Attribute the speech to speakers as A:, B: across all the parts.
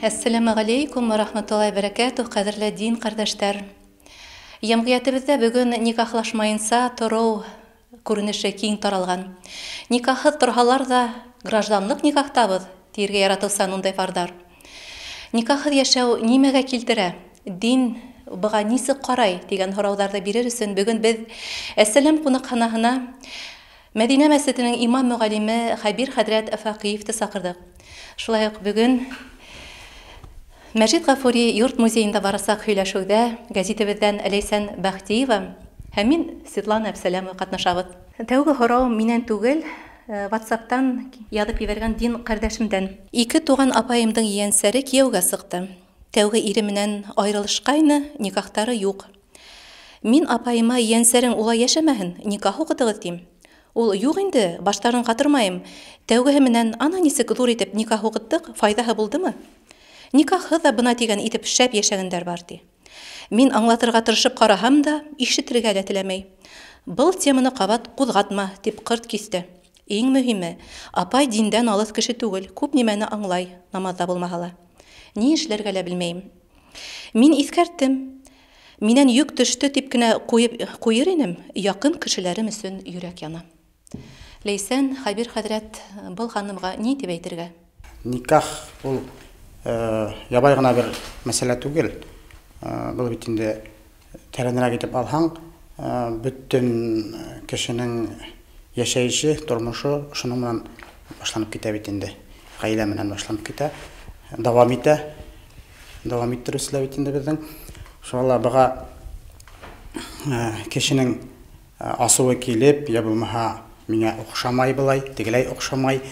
A: Әссәләмү ғәләйкүм вә рахматуллаһи вә бәрәкәтүһ, ҡәҙерле дин ҡәрҙәштәр. Йәмғиәтебеҙҙә бөгөн никахлашмайынса тороу күренеше киң таралған. Никахһыҙ торһалар ҙа, гражданлыҡ никахтабыҙ, тиергә яратыусан ундай парҙар. Никахһыҙ йәшәү нимәгә килтерә? Дин быға нисек ҡарай тигән һорауҙарҙы бирер өсөн бөгөн беҙ Әссәләм ҡунаҡханаһына Мәҙинә мәсетенең имам мөғәллиме Хәбир хәҙрәт Фәҡиевте саҡырҙыҡ. Шулай уҡ бөгөн Мәжит Ғафури йорт музейында барасаҡ һөйләшеүҙә гәзитебеҙҙән Ләйсән Бәхтиева һәм мин, Светлана Әбсәләмова, ҡатнашабыҙ. Тәүге һорау минән түгел, WhatsApp-тан яҙып ебәргән дин ҡәрҙәшемдән. Ике туған апайымдың ейәнсәре кейәүгә сыҡты. Тәүге ире менән айырылышҡайны, никахтары юҡ. Мин апайыма: "Ейәнсәрең улай йәшәмәһен, никах уҡытығыҙ", – тим. Ул: "Юҡ инде, баштарын ҡатырмайым. Тәүгеһе менән ана нисек ҙур итеп никах уҡыттыҡ, файҙаһы булдымы? Никахһыҙ ҙа бына тигән итеп шәп йәшәгәндәр бар", – ти. Мин аңлатырға тырышып ҡараһам да, ишетергә лә теләмәй. "Был теманы ҡабат ҡуҙғатма", – тип ҡырт киҫте. Иң мөһиме, апай диндән алыҫ кеше түгел, күп нимәне аңлай, намаҙҙа булмаһа ла. Ни эшләргә лә белмәйем. Мин иҫкәрттем. Минән йөк төштө тип кенә ҡуйып ҡуйыр инем, яҡын кешеләрем өсөн йөрәк яна. Ләйсән, Хәбир хәҙрәт, был ханымға ни тип әйтергә?
B: Никах ул ябай ғына бер мәсьәлә түгел. Был бит инде тәрәнерәк итеп алһаң, бөтөн кешенең йәшәйеше, тормошо шуның менән башланып китә бит инде. Ғаилә менән башланып китә, дауам итә, дауам иттереүселәр бит инде беҙҙең. Шуға ла быға кешенең асыуы килеп, йә булмаһа миңә оҡшамай былай, тегеләй оҡшамай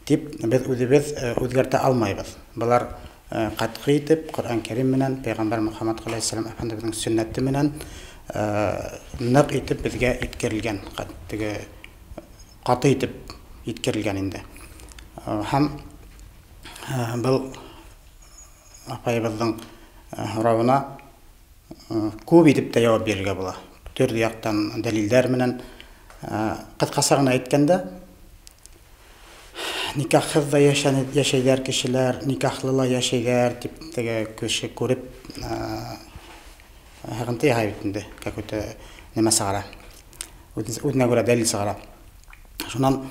B: тип беҙ үҙебеҙ үҙгәртә алмайбыҙ. Былар ҡәтғи итеп Ҡөрьән Кәрим менән Пәйғәмбәр Мөхәммәд ғәләйһиссәләм әфәндебеҙҙең сөннәте менән ныҡ итеп беҙгә еткерелгән, теге ҡаты итеп еткерелгән инде. Һәм был апайыбыҙҙың һорауына күп итеп тә яуап бирергә була. Төрлө яҡтан дәлилдәр менән. Ҡыҫҡаса ғына әйткәндә, никахһыҙ ҙа йәшәйҙәр кешеләр, никахлы ла йәшәйҙәр тип теге кеше күреп һығымты яһай бит инде, какой-то нәмә сығара. Үҙенә күрә дәлил сығара. Шунан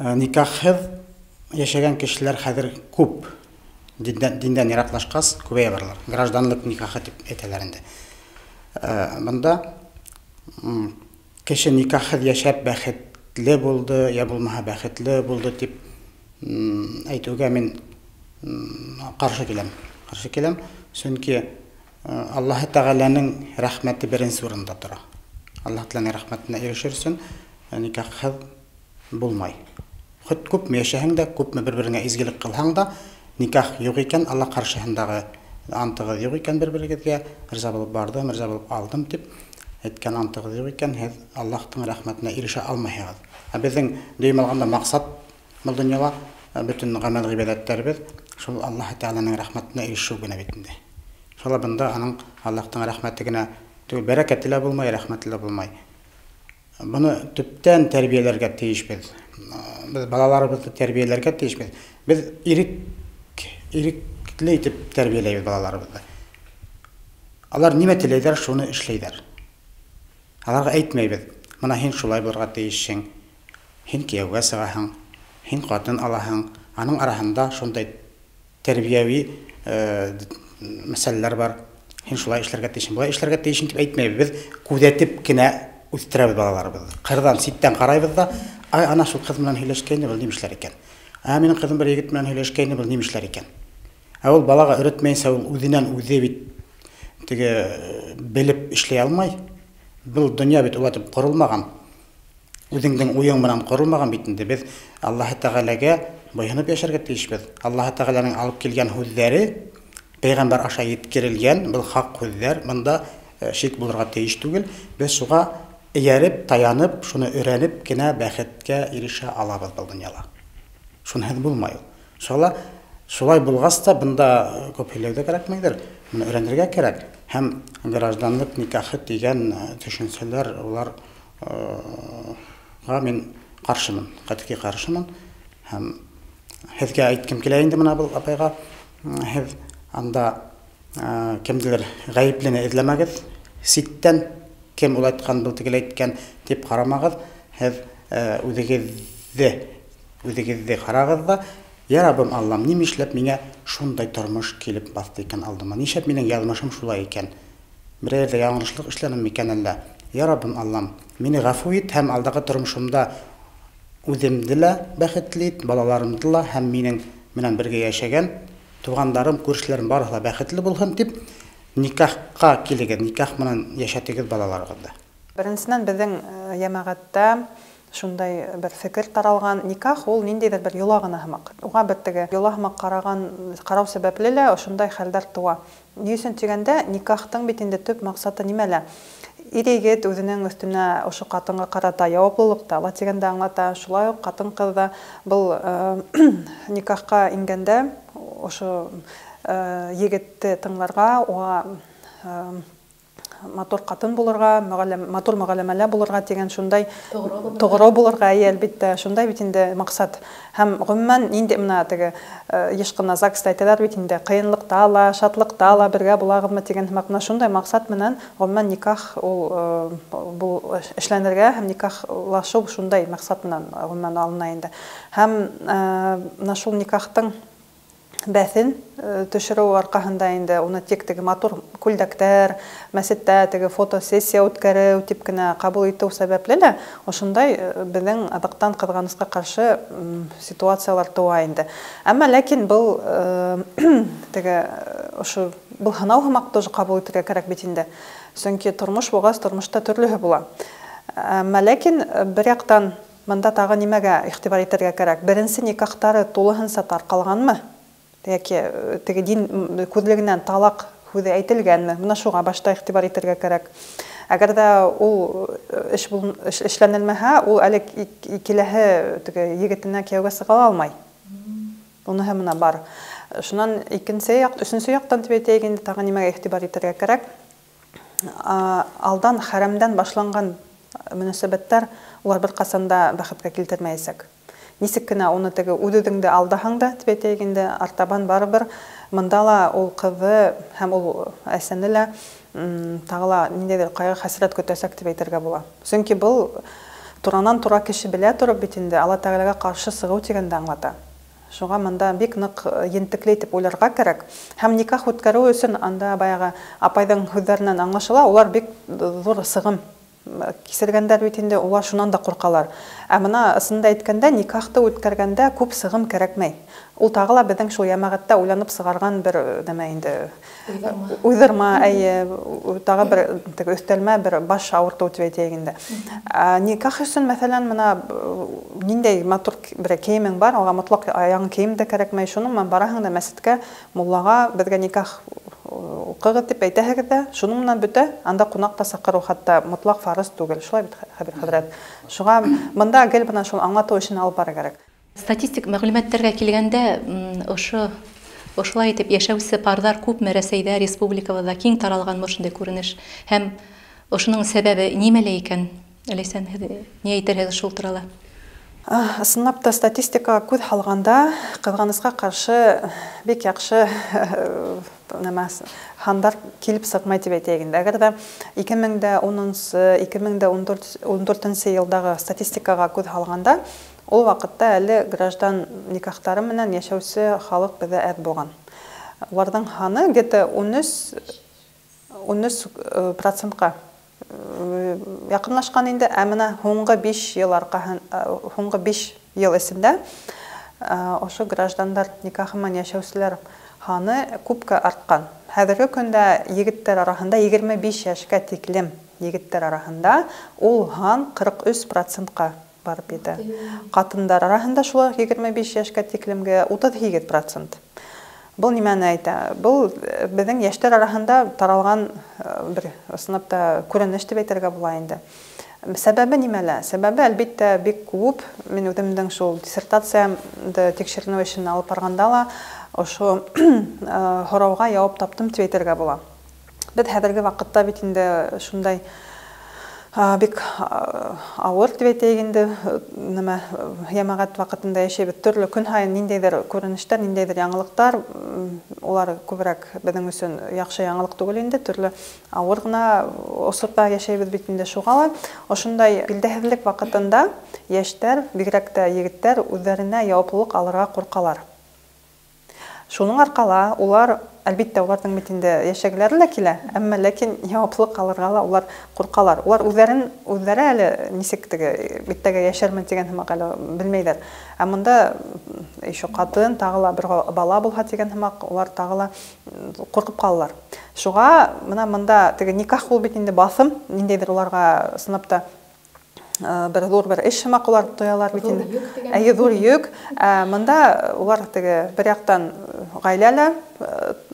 B: никахһыҙ йәшәгән кешеләр хәҙер күп. Диндән йыраҡлашҡас күбәйә баралар. Гражданлыҡ никахы тип әйтәләр инде. Бында кеше никахһыҙ йәшәп бәхетле булды, йә булмаһа бәхетле булды тип әйтеүгә мин ҡаршы киләм. Ҡаршы киләм, сөнки Аллаһы Тәғәләнең рәхмәте беренсе урында тора. Аллаһ Тәғәләнең рәхмәтенә ирешер өсөн никахһыҙ булмай. Хот күпме йәшәһәң дә, күпме бер-береңә изгелек ҡылһаң да, никах юҡ икән, Аллаһ ҡаршыһындағы антығыҙ юҡ икән бер-берегеҙгә, риза булып барҙым, риза булып алдым тип әйткән антығыҙ юҡ икән, һеҙ Аллаһтың рәхмәтенә ирешә алмайһығыҙ. Ә беҙҙең дөйөм алғанда маҡсат был донъяла бөтөн ғәмәл ғибәҙәттәребеҙ шул Аллаһ Тәғәләнең рәхмәтенә ирешеү генә бит инде. Шуға бында аның Аллаһтың рәхмәте генә түгел, бәрәкәте лә булмай, рәхмәте лә булмай. Быны төптән тәрбиәләргә тейешбеҙ. Беҙ балаларыбыҙҙы тәрбиәләргә тейешбеҙ. Беҙ ирекле итеп тәрбиәләйбеҙ балаларыбыҙҙы. Алар нимә теләйҙәр, шуны эшләйҙәр. Аларға әйтмәйбеҙ: "Бына һин шулай булырға тейешһең, һин кейәүгә сығаһың, һин ҡатын алаһың." Аның араһында шундай тәрбиәви мәсьәләләр бар. Һин шулай эшләргә тейешһең, былай эшләргә тейешһең тип әйтмәйбеҙ. Беҙ күҙәтеп кенә үҫтерәбеҙ балаларыбыҙҙы. Ҡырҙан, ситтән ҡарайбыҙ ҙа: "Ай, ана шул ҡыҙ менән һөйләшкәйне, был нимә эшләр икән? Ә минең ҡыҙым бер егет менән һөйләшкәйне, был нимә эшләр икән?" Ә ул балаға өйрәтмәйенсә, ул үҙенән үҙе бит теге белеп эшләй алмай. Был донъя бит улай итеп ҡоролмаған. Үҙеңдең уйың менән ҡоролмаған бит инде. Беҙ Аллаһы Тәғәләгә буйһоноп йәшәргә тейешбеҙ. Аллаһы Тәғәләнең алып килгән һүҙҙәре пәйғәмбәр аша еткерелгән был хаҡ һүҙҙәр, бында шик булырға тейеш түгел. Беҙ шуға эйәреп, таянып, шуны өйрәнеп кенә бәхеткә ирешә алабыҙ был донъяла. Шунһыҙ булмай ул. Шуға шулай булғас та бында күп һөйләү ҙә кәрәкмәйҙер. Быны өйрәнергә кәрәк. Һәм гражданлыҡ никахы тигән төшөнсәләр уларға мин ҡаршымын, ҡәтғи ҡаршымын. Һәм һеҙгә әйткем килә инде бына был апайға. Һеҙ анда кемделер ғәйеплене эҙләмәгеҙ, ситтән кем ул әйткән, был тегеләй әйткән тип ҡарамағыҙ. Һеҙ үҙегеҙҙе ҡарағыҙ ҙа, «Я Раббым Аллам, нимә эшләп миңә шундай тормош килеп баҫты икән алдыма? Нишләп минең яҙмышым шулай икән? Берәр ҙә яңылышлыҡ эшләнем микән әллә? Я Раббым Аллам, мине ғәфү ит һәм алдағы тормошомда үҙемде лә бәхетле ит, балаларымды ла һәм минең менән бергә йәшәгән туғандарым, күршеләрем барыһы ла бәхетле булһын» тип никахҡа килегеҙ, никах менән йәшәтегеҙ балаларығыҙҙы.
C: Беренсенән, беҙҙең йәмәғәттә шундай бер фекер таралған: никах ул ниндәйҙер бер йола ғына һымаҡ. Уға бер теге йола һымаҡ ҡараған, ҡарау сәбәпле лә ошондай хәлдәр тыуа. Ни өсөн тигәндә, никахтың бит инде төп маҡсаты нимәлә? Ир-егет үҙенең өҫтөнә ошо ҡатынға ҡарата яуаплылыҡ та ала тигәндә аңлата. Шулай уҡ ҡатын-ҡыҙ ҙа был никахҡа ингәндә ошо егетте тыңларға, уға матур ҡатын булырға, матур мөғәлләмәлә булырға тигән шундай тоғро булырға, әйе, әлбиттә, шундай бит инде маҡсат. Һәм ғөмүмән инде мына теге йыш ҡына ЗАГСта әйтәләр бит инде, ҡыйынлыҡта ла, шатлыҡта ла бергә булағыҙмы тигән һымаҡ. Мына шундай маҡсат менән ғөмүмән никах ул был эшләнергә һәм никахлашыу шундай маҡсат менән ғөмүмән алына инде. Һәм мына шул никахтың бәҫен төшөрөү арҡаһында инде уны тик теге матур күлдәктәр, мәсеттә теге фотосессия үткәреү тип кенә ҡабул итеү сәбәпле лә ошондай беҙҙең аҙаҡтан ҡыҙғанысҡа ҡаршы ситуациялар тыуа инде. Әммә ләкин был теге ошо был һынау һымаҡ тоже ҡабул итергә кәрәк бит инде. Сөнки тормош булғас, тормошта төрлөһө була. Әммә ләкин бер яҡтан бында тағы нимәгә иғтибар итергә кәрәк? Беренсе никахтары тулыһынса тарҡалғанмы? Йәки теге дин күҙлегенән талаҡ һүҙе әйтелгәнме? Бына шуға башта иғтибар итергә кәрәк. Әгәр ҙә ул эш эшләнелмәһә, ул әле киләһе теге егетенә кейәүгә сыға алмай. Уныһы мына бар. Шунан икенсе яҡ, өсөнсө яҡтан тип әйтәйек инде, тағы нимәгә иғтибар итергә кәрәк? Алдан хәрәмдән башланған мөнәсәбәттәр улар бер ҡасан да бәхеткә килтермәйәсәк. Нисек кенә уны теге үҙ-үҙеңде алдаһаң да, тип әйтәйек инде, артабан барыбер мында ла ул ҡыҙҙы һәм ул әсәне лә тағы ла ниндәйҙер ҡайғы-хәсрәт көтәсәк тип әйтергә була. Сөнки был туранан тура кеше белә тороп бит инде Алла Тәғәләгә ҡаршы сығыу тигәнде аңлата. Шуға мында бик ныҡ ентекле итеп уйларға кәрәк. Һәм никах үткәреү өсөн анда баяғы апайҙың һүҙҙәренән аңлашыла, улар бик ҙур сығым кисергәндәр бит инде, улар шунан да ҡурҡалар. Ә мына ысында әйткәндә, никахты үткәргәндә күп сығым кәрәкмәй. Ул тағы ла беҙҙең шул йәмәғәттә уйланып сығарған бер нәмә инде. Уйҙырма, әйе, тағы бер теге өҫтәлмә бер баш ауыртыу тип әйтәйек инде. Никах өсөн, мәҫәлән, мына ниндәй матур бер кейемең бар, уға мотлаҡ яңы кейем дә кәрәкмәй. Шуның менән бараһың да мәсеткә, муллаға беҙгә никах уҡығыҙ тип әйтәһегеҙ ҙә, шуның менән бөтә. Анда ҡунаҡ та саҡырыу хатта мотлаҡ фарыз түгел. Шулай бит, Хәбир хәҙрәт. Шуға бында гел бына шул аңлатыу эшен алып барыр кәрәк.
A: Статистик мәғлүмәттәргә килгәндә, ошолай итеп йәшәүсе парҙар күпме Рәсәйҙә, республикабыҙҙа киң таралған ошондай күренеш. Һәм ошоноң сәбәбе нимәлә икән? Ләйсән, һеҙ ни әйтерһегеҙ шул турала?
C: Ысынлап та статистикаға күҙ һалғанда, ҡыҙғанысҡа ҡаршы бик яҡшы нәмә һандар килеп сыҡмай тип әйтәйек инде. Әгәр ҙә 2010-нсы, 2014 йылдағы статистикаға күҙ һалғанда, ул ваҡытта әле граждан никахтары менән йәшәүсе халыҡ беҙҙә әҙ булған. Уларҙың һаны где-то 13%-ҡа яҡынлашҡан инде. Ә мына һуңғы 5 йыл арҡаһын, һуңғы 5 йыл эсендә ошо граждандар никахы менән йәшәүселәр һаны күпкә артҡан. Хәҙерге көндә егеттәр араһында 25 йәшкә тиклем егеттәр араһында ул һан 43%-ҡа барып етә. Ҡатындар араһында шулай уҡ 25 йәшкә тиклемгә 38%. Был нимәне әйтә? Был беҙҙең йәштәр араһында таралған бер ысынлап та күренеш тип әйтергә була инде. Сәбәбе нимәлә? Сәбәбе әлбиттә бик күп. Мин үҙемдең шул диссертациямды тикшеренеү эшен алып барғанда ла ошо һорауға яуап таптым тип әйтергә була. Беҙ хәҙерге ваҡытта бит инде шундай Бик ауыр дип әйтәйек инде, нәмә йәмәғәт ваҡытында йәшәйбеҙ. Төрлө көн һайын ниндәйҙер күренештәр, ниндәйҙер яңылыҡтар, улар күберәк беҙҙең өсөн яҡшы яңылыҡ түгел инде, төрлө ауыр ғына осорҙа йәшәйбеҙ бит инде. Шуға ла ошондай билдәһеҙлек ваҡытында йәштәр, бигерәк тә егеттәр үҙҙәренә яуаплылыҡ алырға ҡурҡалар. Шуның арҡала улар, әлбиттә, уларҙың бит инде йәшәгеләре лә килә, әммә ләкин яуаплылыҡ алырға ла улар ҡурҡалар. Улар үҙҙәре әле нисек теге биттәге йәшәрмен тигән һымаҡ әле белмәйҙәр. Ә мында еще ҡатын, тағы ла бер бала булһа тигән һымаҡ, улар тағы ла ҡурҡып ҡалалар. Шуға мына мында теге никах ул бит инде баҫым, ниндәйҙер уларға ысынлап та бер ҙур бер эш һымаҡ улар тоялар бит инде. Әйе, ҙур йөк. Мында улар теге бер яҡтан ғаилә лә,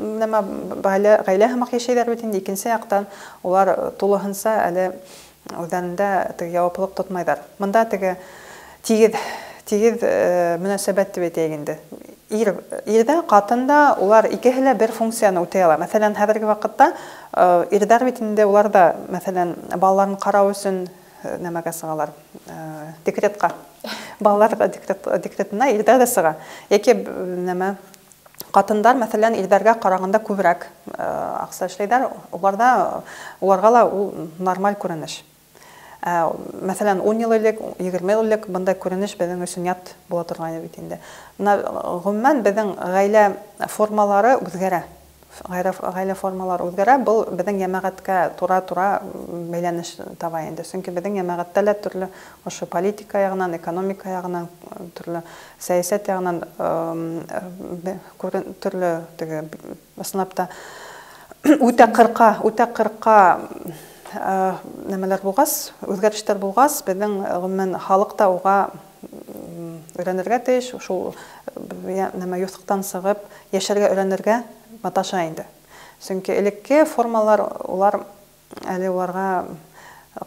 C: нәмә, ғаилә һымаҡ йәшәйҙәр бит инде, икенсе яҡтан улар тулыһынса әле үҙҙәрендә теге яуаплылыҡ тотмайҙар. Мында теге тигеҙ мөнәсәбәт тип әйтәйек инде. Ирҙә, ҡатын да улар икеһе лә бер функцияны үтәй ала. Мәҫәлән, хәҙерге ваҡытта ирҙәр бит инде улар да, мәҫәлән, балаларын ҡарау өсөн нәмәгә сығалар, декретҡа. Балалар декретына ирҙәр ҙә сыға. Йәки нәмә, ҡатындар, мәҫәлән, ирҙәргә ҡарағанда күберәк аҡса эшләйҙәр, уларға ла ул нормаль күренеш. Мәҫәлән, 10 йыл элек, 20 йыл элек бындай күренеш беҙҙең өсөн ят була торғайны бит инде. Бына ғөмүмән беҙҙең ғаилә формалары үҙгәрә. Ғаилә формалары үҙгәрә, был беҙҙең йәмәғәткә тура-тура бәйләнеш таба инде. Сөнки беҙҙең йәмәғәттә лә төрлө ошо политика яғынан, экономика яғынан, төрлө сәйәсәт яғынан, төрлө теге, ысынлап та үтә ҡырҡа нәмәләр булғас, үҙгәрештәр булғас, беҙҙең ғөмүмән халыҡ та уға өйрәнергә тейеш, шул нәмә юҫыҡтан сығып йәшәргә өйрәнергә маташа инде. Сөнки элекке формалар улар әле уларға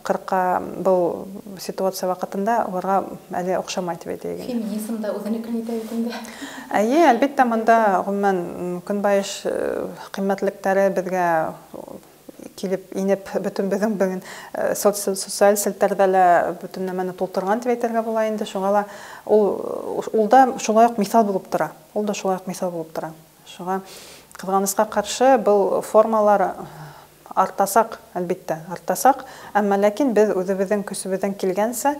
C: ҡырҡа был ситуация ваҡытында уларға әле оҡшамай тип әйтәйек.
A: Феминизм да үҙенекен итә бит инде.
C: Әйе, әлбиттә, мында ғөмүмән көнбайыш ҡиммәтлектәре беҙгә килеп инеп бөтөн беҙҙең бөгөн социаль селтәрҙә лә бөтөн нәмәне тултырған тип әйтергә була инде. Шуға ла ул да шулай уҡ миҫал булып тора. Ул да шулай уҡ миҫал булып тора. Шуға ҡыҙғанысҡа ҡаршы был формалар артасаҡ, әлбиттә, артасаҡ, әммә ләкин беҙ үҙебеҙҙең көсөбөҙҙән килгәнсә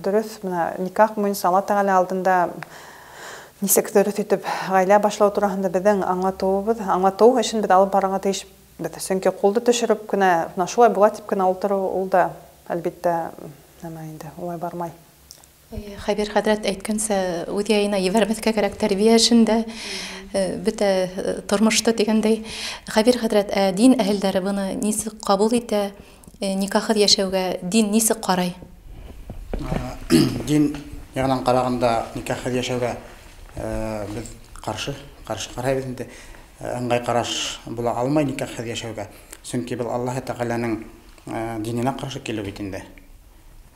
C: дөрөҫ мына никах буйынса Алла Тәғәлә алдында нисек дөрөҫ итеп ғаилә башлау тураһында беҙҙең аңлатыу эшен беҙ алып барырға тейешбеҙ. Сөнки ҡулды төшөрөп кенә, мына шулай була тип кенә ултырыу ул да әлбиттә нәмә инде, улай бармай.
A: Хәбир хәҙрәт әйткәнсә, үҙ яйына ебәрмәҫкә кәрәк тәрбиә эшендә, бөтә тормошта тигәндәй. Хәбир хәҙрәт, дин әһелдәре быны нисек ҡабул итә, никахһыҙ йәшәүгә дин нисек ҡарай?
B: Дин яғынан ҡарағанда никахһыҙ йәшәүгә беҙ ҡаршы ҡарайбыҙ инде. Ыңғай ҡараш була алмай никахһыҙ йәшәүгә. Сөнки был Аллаһ Тәғәләнең диненә ҡаршы килеү бит инде,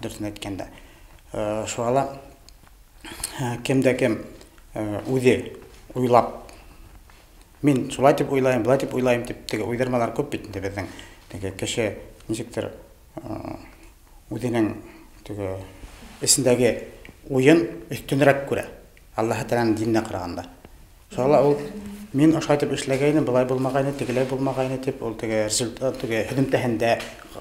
B: дөрөҫөн әйткәндә. Шуға ла кем дә кем үҙе уйлап, мин шулай тип уйлайым, былай тип уйлайым тип теге уйҙырмалар күп бит инде беҙҙең. Теге кеше нисектер үҙенең теге эсендәге уйын өҫтөнөрәк күрә Аллаһ Тәғәләнең диненә ҡарағанда. Шуға ла ул мин ошолай тип эшләгәйнем, былай булмағайны, тегеләй булмағайны тип ул теге результат, теге һөҙөмтәһендә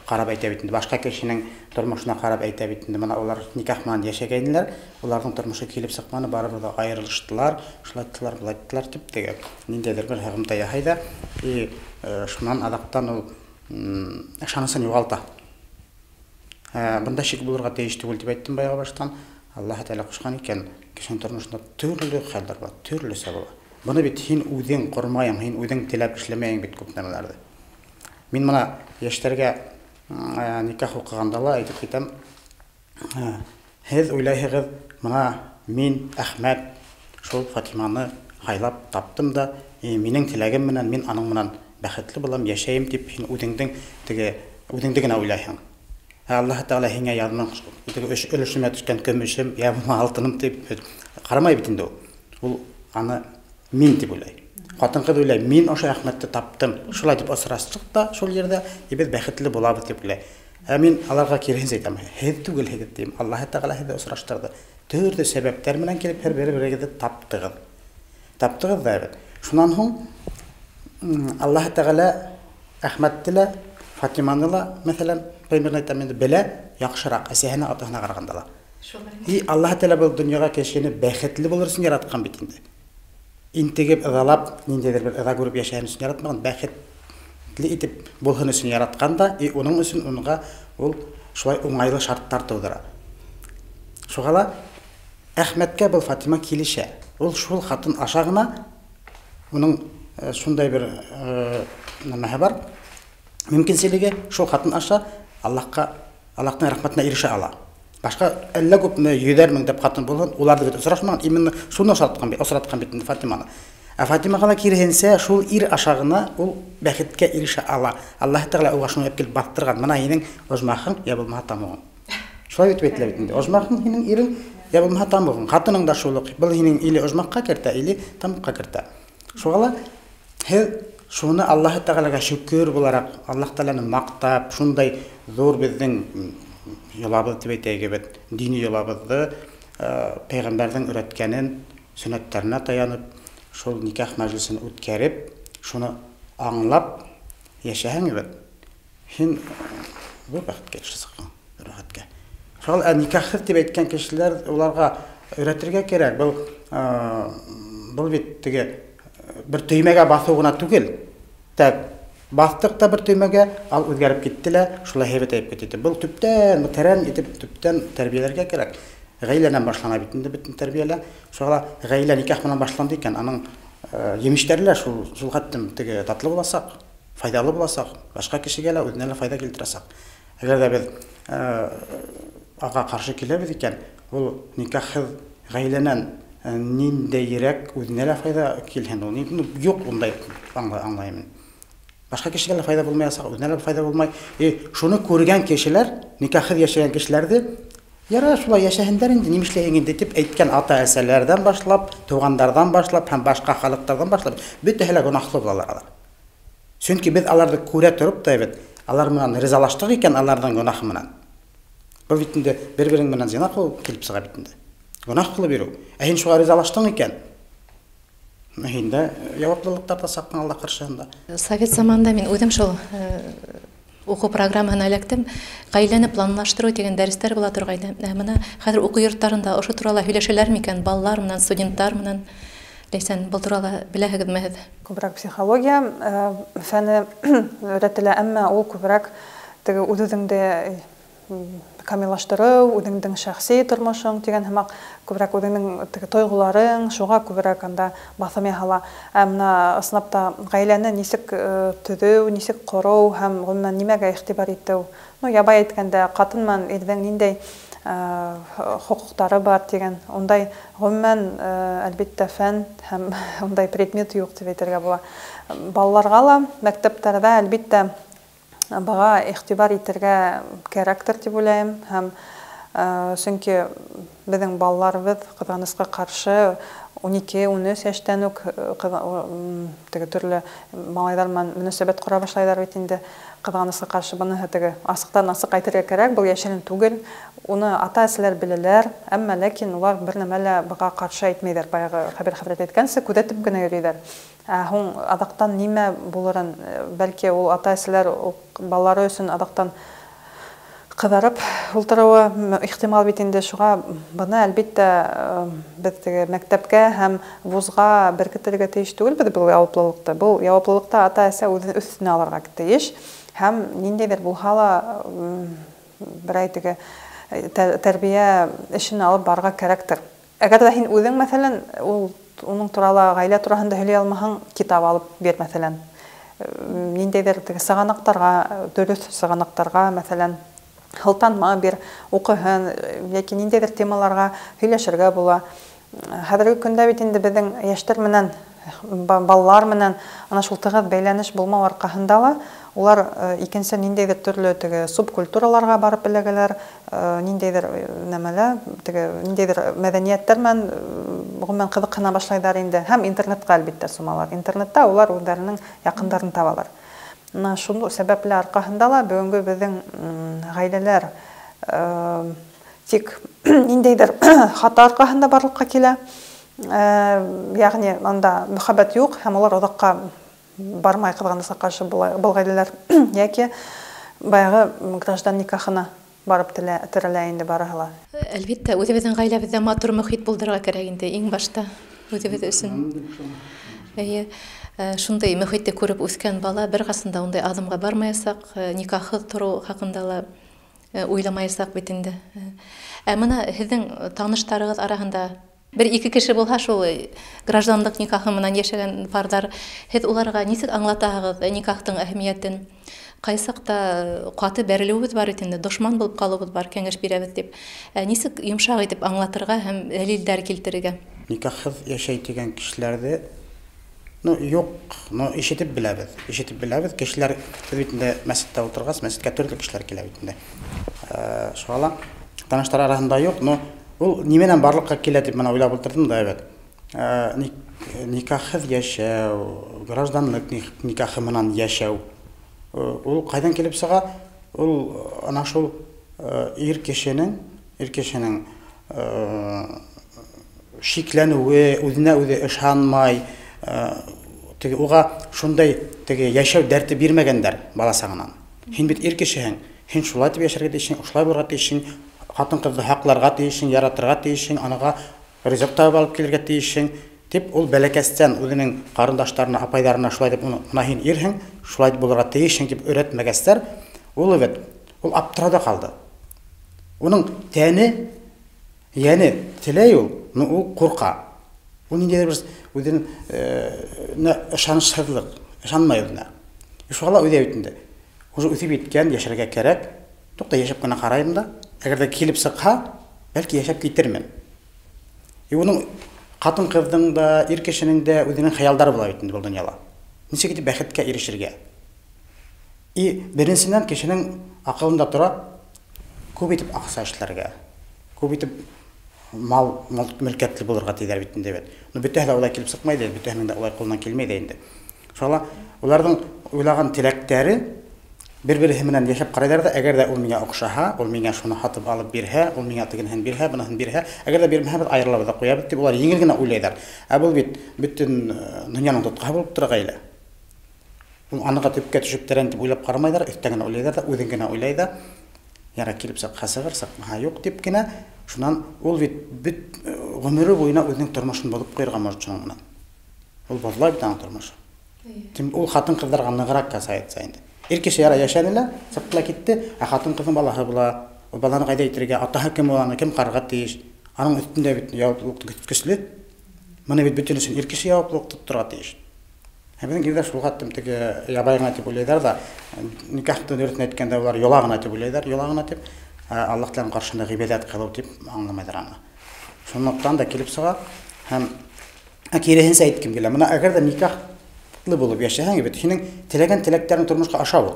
B: ҡарап әйтә бит инде, башҡа кешенең тормошона ҡарап әйтә бит инде. Мына улар никах менән йәшәгәйнеләр, уларҙың тормошо килеп сыҡманы, барыбер ҙа айырылыштылар, шулайттылар, былайттылар тип теге ниндәйҙер бер һығымта яһай ҙа, и шунан аҙаҡтан ул ышанысын юғалта. Бында шик булырға тейеш түгел тип әйттем баяғы баштан. Аллаһ Тәғәлә ҡушҡан икән, кешенең тормошонда төрлө хәлдәр була, төрлөсә була. Быны бит һин үҙең ҡормайың, һин үҙең теләп эшләмәйең бит күп нәмәләрҙе. Мин мына йәштәргә никах уҡығанда ла әйтеп китәм, һеҙ уйлайһығыҙ, мына мин Әхмәт шул Фатиманы һайлап таптым да, минең теләгем менән мин аның менән бәхетле булам, йәшәйем тип һин үҙеңдең теге үҙеңде генә уйлайһың. Аллаһ Тәғәлә һиңә яҙмын, теге өлөшөмә төшкән көмөшөм, йә булмаһа алтыным тип ҡарамай бит инде ул. Ул аны мин тип уйлай. Ҡатын-ҡыҙ уйлай, мин ошо Әхмәтте таптым. Шулай тип осраштыҡ та шул ерҙә, и беҙ бәхетле булабыҙ тип уйлай. Ә мин аларға киреһенсә әйтәм, һеҙ түгелһегеҙ тием. Аллаһы Тәғәлә һеҙҙе осраштырҙы. Төрлө сәбәптәр менән килеп һәр бер-берегеҙҙе таптығыҙ. Таптығыҙ да бит. Шунан һуң Аллаһы Тәғәлә Әхмәтте лә, Фатиманы ла, мәҫәлән, примерно әйтәм инде, белә яҡшыраҡ әсәһенә, атаһына ҡарағанда ла. И Аллаһы Тәғәлә был донъяға кешене бәхетле булыр өсөн яратҡан бит инде. Интегеп, ыҙалап, ниндәйҙер бер ыҙа күреп йәшәһен өсөн яратмаған, бәхетле итеп булһын өсөн яратҡан да, и уның өсөн унға ул шулай уңайлы шарттар тыуҙыра. Шуға ла Әхмәткә был Фатима килешә. Ул шул хатын аша ғына уның шундай бер нәмәһе бар, мөмкинселеге, шул хатын аша Аллаһҡа, Аллаһтың рәхмәтенә ирешә ала. Башҡа әллә күпме йөҙәр меңдәп ҡатын булһын, уларҙы бит осрашмаған, именно шуны осратҡан бит инде Фатиманы. Ә Фатимаға ла киреһенсә, шул ир аша ғына ул бәхеткә ирешә ала. Аллаһ Тәғәлә уға шуны килеп баҫтырған. Бына һинең ожмахың, я булмаһа тамуғың. Шулай бит әйтелә бит инде. Ожмахың һинең ирең, я булмаһа тамуғың. Ҡатының да шул уҡ. Был һинең или ожмахҡа кертә, или тамуҡҡа кертә. Шуға ла һеҙ шуны Аллаһ Тәғәләгә шөкөр булараҡ, Аллаһ Тәғәләне маҡтап, шундай ҙур беҙҙең йолабыҙ тип әйтәйек бит, дини йолабыҙҙы, пәйғәмбәрҙең өйрәткәнен, сөннәттәренә таянып, шул никах мәжлесен үткәреп, шуны аңлап йәшәһәң бит, һин ҙур бәхеткә ирешәсең, ҙур бәхеткә. Шул никахһыҙ тип әйткән кешеләр, уларға өйрәтергә кәрәк. Был бит теге бер төймәгә баҫыу ғына түгел. Так, баҫтыҡ та бер төймәгә, ал үҙгәреп китте лә, шулай һәйбәт әйеп китте. Был төптән, тәрән итеп төптән тәрбиәләргә кәрәк. Ғаиләнән башлана бит инде бөтөн тәрбиәлә. Шуға ла ғаилә никах менән башланды икән, аның емештәре лә шул хәтлем теге татлы буласаҡ, файҙалы буласаҡ, башҡа кешегә лә, үҙенә лә файҙа килтерәсәк. Әгәр ҙә беҙ аға ҡаршы киләбеҙ икән, ул никахһыҙ ғаиләнән ниндәйерәк үҙенә лә файҙа килһен, ул юҡ ундай аңлайым. Башҡа кешегә лә файҙа булмаясаҡ, үҙенә лә файҙа булмай. Шуны күргән кешеләр, никахһыҙ йәшәгән кешеләрҙе, ярар, шулай йәшәһендәр инде, нимә эшләйһең инде тип әйткән ата-әсәләрҙән башлап, туғандарҙан башлап һәм башҡа халыҡтарҙан башлап, бөтәһе лә гонаһлы булалар алар. Сөнки беҙ аларҙы күрә тороп та бит, алар менән ризалаштыҡ икән аларҙың гонаһы менән. Был бит инде бер-берең менән зина ҡылып килеп сыға бит инде. Гонаһ ҡылып йөрөү. Ә һин шуға ризалаштың икән, һин дә яуаплылыҡ тартасаҡһың Аллаһ ҡаршыһында.
A: Совет заманында мин үҙем шул уҡыу программаһына эләктем. Ғаиләне планлаштырыу тигән дәрестәр була торғайны. Бына хәҙер уҡыу йорттарында ошо турала һөйләшәләр микән балалар менән, студенттар менән? Ләйсән, был турала беләһегеҙме һеҙ?
C: Күберәк психология фәне өйрәтелә, әммә ул күберәк теге үҙ-үҙеңде камиллаштырыу, үҙеңдең шәхси тормошоң тигән һымаҡ, күберәк үҙеңдең теге тойғоларың, шуға күберәк анда баҫым яһала. Ә бына ысынлап та ғаиләне нисек төҙөү, нисек ҡороу һәм ғөмүмән нимәгә иғтибар итеү. Ябай әйткәндә, ҡатын менән ирҙең ниндәй хоҡуҡтары бар тигән, ундай ғөмүмән, әлбиттә, фән һәм ундай предмет юҡ тип әйтергә була. Балаларға ла мәктәптәрҙә әлбиттә быға иғтибар итергә кәрәктер тип уйлайым, һәм сөнки беҙҙең балаларыбыҙ ҡыҙғанысҡа ҡаршы 12-13 йәштән үк теге төрлө малайҙар менән мөнәсәбәт ҡора башлайҙар бит инде. Ҡыҙғанысҡа ҡаршы быныһы теге асыҡтан-асыҡ әйтергә кәрәк, был йәшерен түгел. Уны ата-әсәләр беләләр, әммә ләкин улар бер нәмә лә быға ҡаршы әйтмәйҙәр. Баяғы Хәбир хәҙрәт әйткәнсә, күҙәтеп кенә йөрөйҙәр. Ә һуң аҙаҡтан нимә булырын, бәлки ул ата-әсәләр балалары өсөн аҙаҡтан ҡыҙарып ултырыуы ихтимал бит инде. Шуға быны әлбиттә беҙ теге мәктәпкә һәм вузға беркетергә тейеш түгелбеҙ был яуаплылыҡты. Был яуаплылыҡты ата-әсә үҙе өҫтөнә алырға тейеш һәм ниндәйҙер булһа ла берәй теге тәрбиә эшен алып барырға кәрәктер. Әгәр ҙә һин үҙең, мәҫәлән, ул уның турала, ғаилә тураһында һөйләй алмаһаң, китап алып бир, мәҫәлән. Ниндәйҙер теге сығанаҡтарға, дөрөҫ сығанаҡтарға, мәҫәлән, һылтанма бир, уҡыһын, йәки ниндәйҙер темаларға һөйләшергә була. Хәҙерге көндә бит инде беҙҙең йәштәр менән, балалар менән ана шул тығыҙ бәйләнеш булмау арҡаһында ла улар икенсе ниндәйҙер төрлө теге субкультураларға барып эләгәләр, ниндәйҙер нәмәлә, теге ниндәйҙер мәҙәниәттәр менән ғөмүмән ҡыҙыҡһына башлайҙар инде. Һәм интернетҡа әлбиттә сумалар. Интернетта улар үҙҙәренең яҡындарын табалар. Менә шул сәбәпле арҡаһында ла бөгөнгө беҙҙең ғаиләләр тик ниндәйҙер хата арҡаһында барлыҡҡа килә. Ягъни анда мөхәббәт юҡ һәм улар оҙаҡҡа бармай, ҡыҙғанысҡа ҡаршы, был ғаиләләр йәки баяғы граждан никахына барып терелә инде барыһы ла.
A: Әлбиттә, үҙебеҙҙең ғаиләбеҙҙә матур мөхит булдырырға кәрәк инде иң башта үҙебеҙ өсөн. Эйе, шундай мөхитте күреп үҫкән бала бер ҡасан да ундай аҙымға бармаясаҡ, никахһыҙ тороу хаҡында ла уйламаясаҡ бит инде. Ә мына һеҙҙең таныштарығыҙ араһында бер-ике кеше булһа, шул гражданлыҡ никахы менән йәшәгән парҙар, һеҙ уларға нисек аңлатаһығыҙ никахтың әһәмиәтен? Ҡайсаҡта ҡаты бәрелеүебеҙ бар бит инде, дошман булып ҡалыуыбыҙ бар, кәңәш бирәбеҙ тип. Нисек йомшаҡ итеп аңлатырға һәм дәлилдәр килтерергә?
B: Никахһыҙ йәшәй тигән кешеләрҙе, ну, юҡ, ну, ишетеп беләбеҙ. Ишетеп беләбеҙ. Кешеләр, беҙ бит инде мәсеттә ултырғас, мәсеткә төрлө кешеләр килә бит инде. Шуға ла таныштар араһында юҡ, но ул нимәнән барлыҡҡа килә тип мына уйлап ултырҙым да, әбәт. Никахһыҙ йәшәү, гражданлыҡ никахы менән йәшәү, ул ҡайҙан килеп сыға? Ул ана шул ир кешенең шикләнеүе, үҙенә үҙе ышанмай, теге уға шундай теге йәшәү дәрте бирмәгәндәр бала сағынан. Һин бит ир кешеһең, һин шулай итеп йәшәргә тейешһең, ошолай булырға тейешһең, ҡатын-ҡыҙҙы һаҡларға тейешһең, яратырға тейешһең, анаға ризыҡ табып алып килергә тейешһең тип ул бәләкәстән үҙенең ҡарындаштарына, апайҙарына шулай тип, мына һин ирһең, шулай булырға тейешһең тип өйрәтмәгәстәр, ул бит ул аптырауҙа ҡалды. Уның тәне, йәне теләй ул, но ул ҡурҡа. Ул ниндәйҙер бер үҙенең ышанысһыҙлыҡ, ышанмай үҙенә. Шуға ла үҙе бит инде. Уже үҫеп еткән, йәшәргә кәрәк. Туҡта, йәшәп кенә ҡарайым да, әгәр ҙә килеп сыҡһа, бәлки йәшәп китермен. И уның ҡатын-ҡыҙҙың да, ир кешенең дә үҙенең хыялдары була бит инде был донъяла. Нисек итеп бәхеткә ирешергә? И беренсенән кешенең аҡылында тора күп итеп аҡса эшләргә, күп итеп мал мөлкәтле булырға тиҙәр бит инде бит. Но бөтәһе лә улай килеп сыҡмай ҙа, бөтәһенең дә улай ҡулынан килмәй ҙә инде. Шуға ла уларҙың уйлаған теләктәре бер-береһе менән йәшәп ҡарайҙар ҙа, әгәр ҙә ул миңә оҡшаһа, ул миңә шуны һатып алып бирһә, ул миңә тегенһен бирһә, быныһын бирһә, әгәр ҙә бирмәһә, беҙ айырылабыҙ ҙа ҡуябыҙ тип улар еңел генә уйлайҙар. Ә был бит бөтөн донъяның тотҡаһы булып тора ғаилә. Ул аныға төпкә төшөп тәрән тип уйлап ҡарамайҙар, өҫтән генә уйлайҙар ҙа, үҙен генә уйлай ҙа, яра килеп сыҡһа сығыр, сыҡмаһа юҡ тип кенә. Шунан ул бит бөт ғүмере буйына үҙенең тормошон боҙоп ҡуйырға может шуның менән. Ул боҙола бит аның тормошо. Ул ҡатын-ҡыҙҙарға нығыраҡ касается инде. Ир кеше яра йәшәне лә, сыҡты ла китте, ә ҡатын-ҡыҙҙың балаһы була. Ул баланы ҡайҙа итергә, атаһы кем ул, аны кем ҡарарға тейеш? Аның өҫтөндә бит яуаплылыҡ көслө. Быны бит бөтөн өсөн ир кеше яуаплылыҡ тотторға тейеш. Ә беҙҙең ирҙәр шул хаттым теге ябай ғына тип уйлайҙар ҙа, никахты дөрөҫөн әйткәндә улар йола ғына тип уйлайҙар, йола ғына тип, Аллаһ Тәғәләнең ҡаршыһында ғибәҙәт ҡылыу тип аңламайҙар аны. Шунлыҡтан да килеп сыға һәм киреһенсә әйткем килә. Мына әгәр ҙә никахлы булып йәшәһәң бит, һинең теләгән теләктәрең тормошҡа аша ул.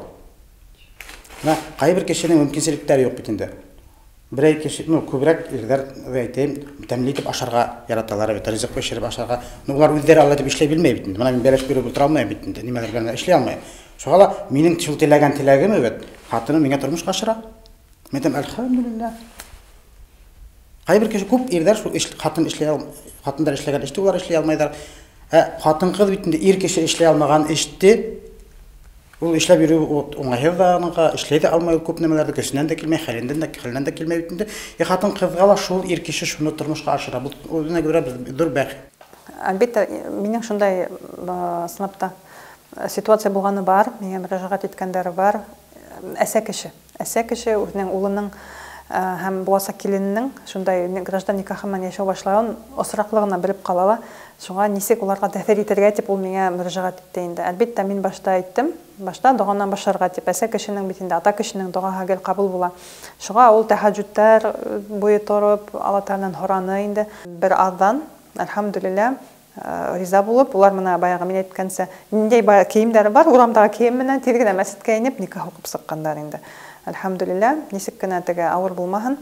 B: Мына ҡайһы бер кешенең мөмкинселектәре юҡ бит инде. Берәй кеше, ну, күберәк ирҙәр әйтәйем, тәмле итеп ашарға яраталар бит, ризыҡ бешереп ашарға. Ну, улар үҙҙәре алай итеп эшләй белмәй бит инде. Мына мин бәлеш биреп ултыра алмайым бит инде, нимәлер белән эшләй алмайым. Шуға ла минең шул теләгән теләгем бит, ҡатыным миңә тормошҡа ашыра. Мин әйтәм, әлхәмдүлилләһ. Ҡайһы бер кеше, күп ирҙәр шул эш, ҡатын эшләй ал, ҡатындар эшләгән эште улар эшләй алмайҙар. Ә ҡатын-ҡыҙ бит инде ир кеше эшләй алмаған эште ул эшләп йөрөү уңайһыҙ ҙа аныға, эшләй ҙә алмай ул күп нәмәләрҙе, көсөнән дә килмәй, хәленән дә килмәй бит инде. Ә ҡатын-ҡыҙға ла шул ир кеше шуны тормошҡа ашыра. Был үҙенә күрә бер ҙур бәхет.
C: Әлбиттә, минең шундай ысынлап та ситуация булғаны бар, миңә мөрәжәғәт иткәндәре бар. Әсә кеше, әсә кеше үҙенең улының һәм буласаҡ килененең шундай граждан никахы менән йәшәү башлауын осраҡлы ғына белеп ҡала ла. Шуңа нисек уларға тәьҫир итергә тип ул миңә мөрәжәғәт итте инде. Әлбиттә, мин башта әйттем, башта доғанан башларға тип. Әсә кешенең бит инде, ата кешенең доғаһы гел ҡабул була. Шуға ул тәһәжжүдтәр буйы тороп, Алла Тәғәләнән һораны инде. Бер аҙҙан, әлхәмдүлилләһ, риза булып, улар мына баяғы мин әйткәнсә, ниндәй кейемдәре бар, урамдағы кейем менән тиҙ генә мәсеткә инеп никах уҡып сыҡҡандар инде. Әлхәмдүлилләһ, нисек кенә теге ауыр булмаһын.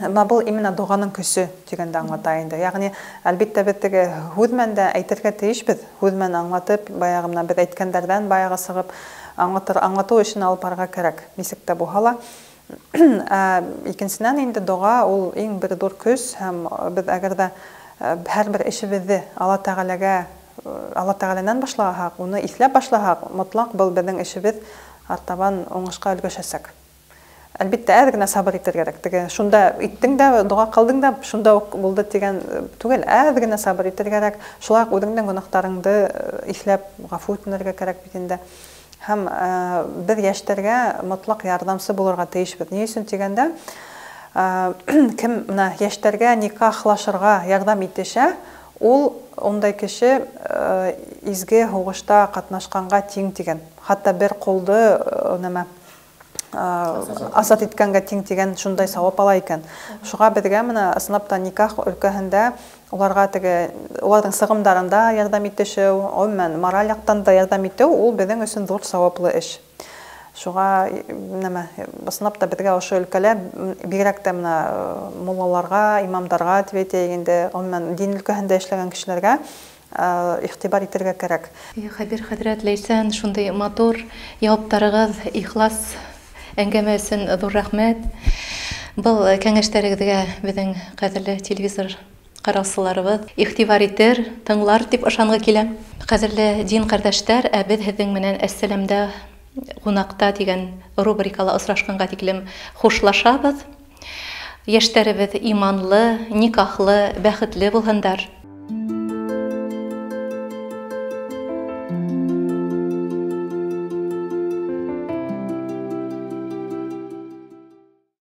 C: Мына был именно доғаның көсө тигәнде аңлата инде. Ягъни, әлбиттә, беҙ теге һүҙ менән дә әйтергә тейешбеҙ, һүҙ менән аңлатып, баяғы мына беҙ әйткәндәрҙән баяғы сығып, Аңлатыу эшен алып барырға кәрәк, нисек тә булһа ла. Икенсенән инде доға ул иң бер ҙур көс, һәм беҙ әгәр ҙә һәр бер эшебеҙҙе Алла Тәғәләгә, Алла Тәғәләнән башлаһаҡ, уны иҫләп башлаһаҡ, мотлаҡ был беҙҙең эшебеҙ артабан уңышҡа өлгәшәсәк. Әлбиттә, әҙ генә сабыр итергә кәрәк. Теге шунда иттең дә, доға ҡылдың да, шунда уҡ булды тигән түгел, әҙ генә сабыр итергә кәрәк. Шулай уҡ үҙеңдең гонаһтарыңды иҫләп, ғәфү үтенергә кәрәк бит инде. Һәм беҙ йәштәргә мотлаҡ ярҙамсы булырға тейешбеҙ. Ни өсөн тигәндә, кем менә йәштәргә никахлашырға ярҙам итешә, ул ундай кеше изге һуғышта ҡатнашҡанға тиң тигән. Хатта бер ҡулды нәмә азат иткәнгә тиң тигән шундай сауап ала икән. Шуға беҙгә менә ысынлап та никах өлкәһендә уларға теге уларҙың сығымдарында ярҙам итешеү, ғөмүмән мораль яҡтан да ярҙам итеү ул беҙҙең өсөн ҙур сауаплы эш. Шуға нәмә ысынлап та беҙгә ошо өлкәлә бигерәк тә менә муллаларға, имамдарға тип әйтәйек инде, ғөмүмән дин өлкәһендә эшләгән кешеләргә иғтибар итергә кәрәк.
A: Хәбир хәҙрәт, Ләйсән, шундай матур яуаптарығыҙ, ихлас әңгәмә өсөн ҙур рәхмәт. Был кәңәштәрегеҙгә беҙҙең ҡәҙерле телевизор ҡараусыларыбыҙ иғтибар итер, тыңлар тип ышанғы килә. Ҡәҙерле дин ҡәрҙәштәр, ә беҙ һеҙҙең менән Әссәләмдә ҡунаҡта тигән рубрикала осрашҡанға тиклем хушлашабыҙ. Йәштәребеҙ иманлы, никахлы, бәхетле булһындар.